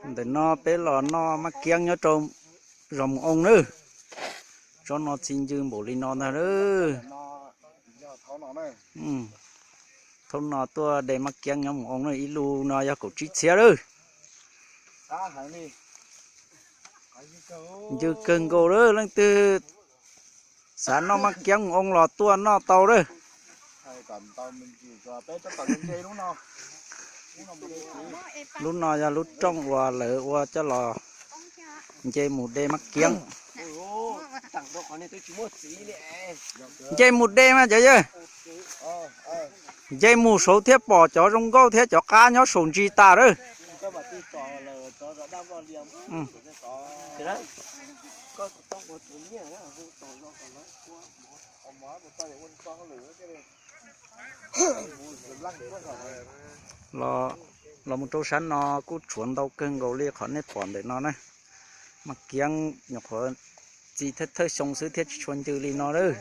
Ntawm no peb los noj maj kiab nyob rau zos Mus Oo nawb. Tsob no txi ncw npaum li no ntag lauj. Thaum no tuaj de maj kiab nyob Mus Oo na, ib lub no yog kaum tsib txhiab lawm. Ncw kawg nkaus lawm, leej twg xav noj maj kiab Mus Oo los tuaj noj tau lawm. Lub no yog lub rooj uas lawv ua coj los nce mus de maj kiab. Nce mus de mas cov yawg, nce mus saud thiaj pom cov zoo nkauj thiab cov qab nyob saum ntsis tas lawm. Los mus rau sab no kuj tshuav ntau kawg nkaus li qhov nej pom ntawm no na. Maj kiab nyuam qhuav txi thawj thawj xyoo xwb thiab tsis tshua ncw li no lawm.